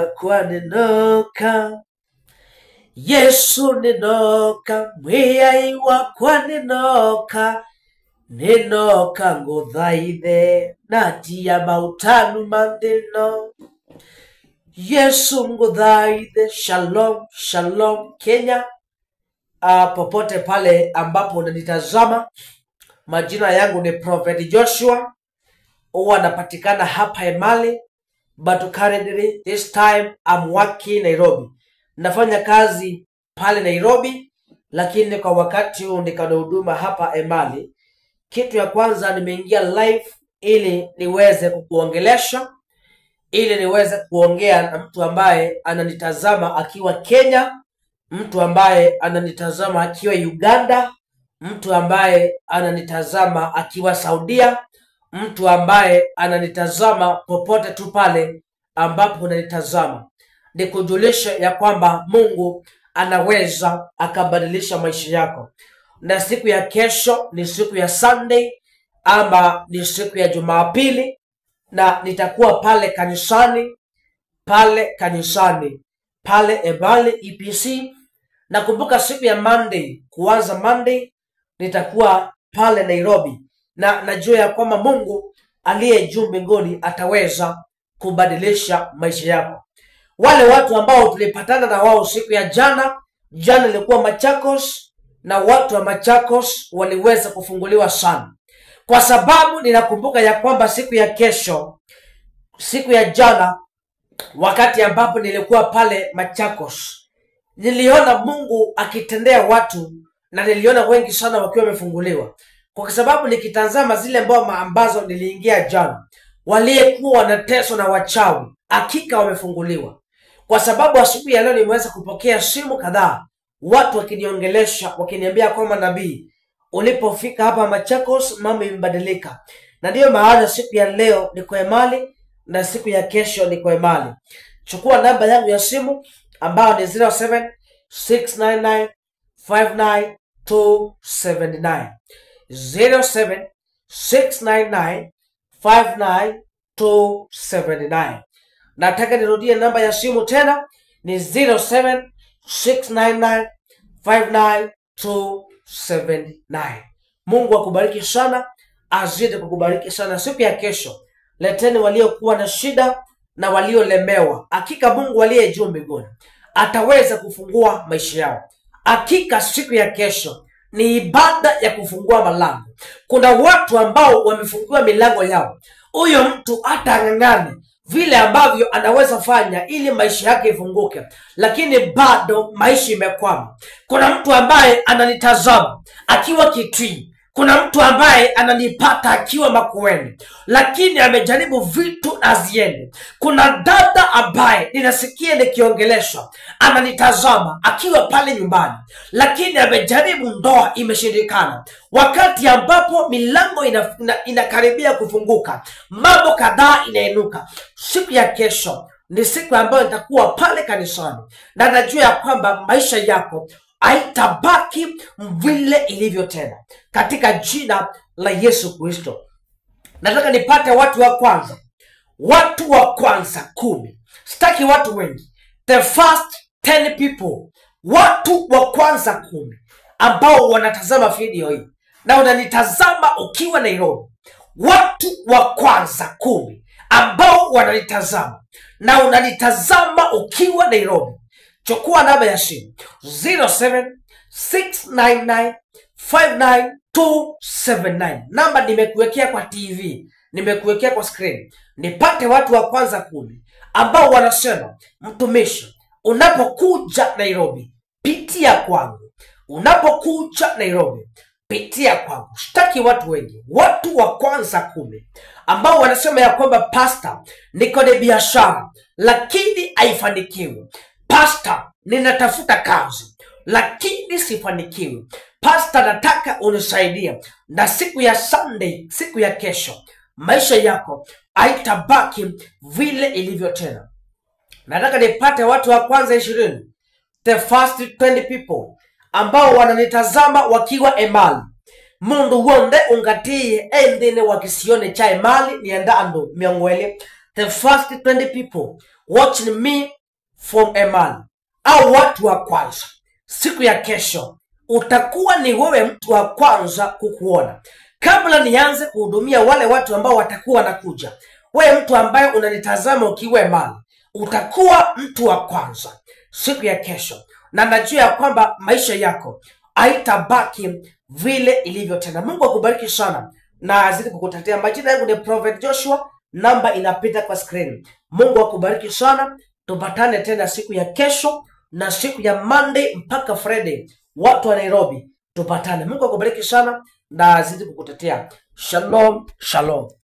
Wakwa ninoka Yesu ninoka Mwĩai wakwa ninoka ninoka ngũthaithe na ndia mautanu manthino Yesu ngũthaithe. Shalom shalom Kenya. Popote pale ambapo unanitazama, majina yangu ni Prophet Joshua, huwa napatikana hapa Emali, but currently this time I'm working Nairobi. Nafanya kazi pale Nairobi, lakini kwa wakati huu niko na huduma hapa Emali. Kitu ya kwanza nimeingia live ili niweze kukuongelesha, ili niweze kuongea na mtu ambaye ananitazama akiwa Kenya, mtu ambaye ananitazama akiwa Uganda, mtu ambaye ananitazama akiwa Saudia, mtu ambaye ananitazama popote tu pale ambapo unanitazama. Nikujulishe ya kwamba Mungu anaweza akabadilisha maisha yako. Na siku ya kesho ni siku ya Sunday ama ni siku ya Jumapili, na nitakuwa pale kanisani, pale kanisani, pale Ebali EPC. Nakumbuka siku ya Monday, kuanza Monday nitakuwa pale Nairobi, na najua ya kwamba Mungu aliye juu mbinguni ataweza kubadilisha maisha yako. Wale watu ambao tulipatana na wao siku ya jana, jana ilikuwa Machakos, na watu wa Machakos waliweza kufunguliwa sana, kwa sababu ninakumbuka ya kwamba siku ya kesho, siku ya jana, wakati ambapo nilikuwa pale Machakos, niliona Mungu akitendea watu na niliona wengi sana wakiwa wamefunguliwa. Kwa sababu nikitazama zile mboma ambazo niliingia jana, waliyekuwa wanateswa na wachawi hakika wamefunguliwa. Kwa sababu asubuhi ya leo nimeweza kupokea simu kadhaa, watu wakiniongelesha, wakiniambia kwamba nabii, ulipofika hapa Machakos mambo imebadilika. Na ndiyo maana siku ya leo niko Emali na siku ya kesho niko Emali. Chukua namba yangu ya simu ambayo ni 07699 59279, 07699 59279. Nataka nirudie namba ya simu tena, ni 07699 59279. Mungu akubariki sana, azidi kukubariki sana. Siku ya kesho leteni waliokuwa na shida na waliolemewa. Hakika Mungu aliye juu mbinguni ataweza kufungua maisha yao. Hakika siku ya kesho ni ibada ya kufungua malango. Kuna watu ambao wamefungua milango yao. Huyo mtu hata ang'ang'ane vile ambavyo anaweza fanya ili maisha yake ifunguke, lakini bado maisha imekwama. Kuna mtu ambaye ananitazama akiwa Kitui, kuna mtu ambaye ananipata akiwa Makueni, lakini amejaribu vitu haziende. Kuna dada ambaye ninasikia nikiongeleshwa ananitazama akiwa pale nyumbani, lakini amejaribu ndoa imeshindikana. Wakati ambapo milango inakaribia kufunguka, mambo kadhaa inainuka. Siku ya kesho ni siku ambayo nitakuwa pale kanisani, na najua ya kwamba maisha yako haitabaki vile ilivyo tena, katika jina la Yesu Kristo. Nataka nipate watu wa kwanza, watu wa kwanza 10. Sitaki watu wengi, the first 10 people, watu wa kwanza 10 ambao wanatazama video hii na unanitazama ukiwa Nairobi. Watu wa kwanza 10 ambao wananitazama na unanitazama ukiwa Nairobi, chukua namba ya simu 07699 59279. Namba nimekuwekea kwa TV, nimekuwekea kwa screen. Nipate watu wa kwanza 10 ambao wanasema, mtumishi, unapokuja Nairobi pitia kwangu. Unapokuja Nairobi pitia kwangu. Sitaki watu wengi, watu wa kwanza 10 ambao wanasema ya kwamba pastor, niko na biashara lakini haifanikiwi. Pastor, ninatafuta kazi lakini sifanikiwi. Pastor, nataka unisaidie. Na siku ya Sunday, siku ya kesho, maisha yako haitabaki vile ilivyo tena. Nataka nipate watu wa kwanza 20, the first 20 people ambao wananitazama wakiwa Emali. Mundu wonde ungatie endene wakisione cha Emali nienda andu miongwele. The first 20 people watching me from Emali, au watu wa kwanza, siku ya kesho utakuwa ni wewe mtu wa kwanza kukuona. Kabla nianze kuhudumia wale watu ambao watakuwa wanakuja, wewe mtu ambaye unanitazama ukiwa Emali, utakuwa mtu wa kwanza siku ya kesho, na najua ya kwamba maisha yako haitabaki vile ilivyo tena. Mungu akubariki sana na azidi kukutetea. Majina yangu ni Prophet Joshua, namba inapita kwa screen. Mungu akubariki sana, tupatane tena siku ya kesho na siku ya Monday mpaka Friday. Watu wa Nairobi tupatane. Mungu akubariki sana na azidi kukutetea. Shalom, shalom.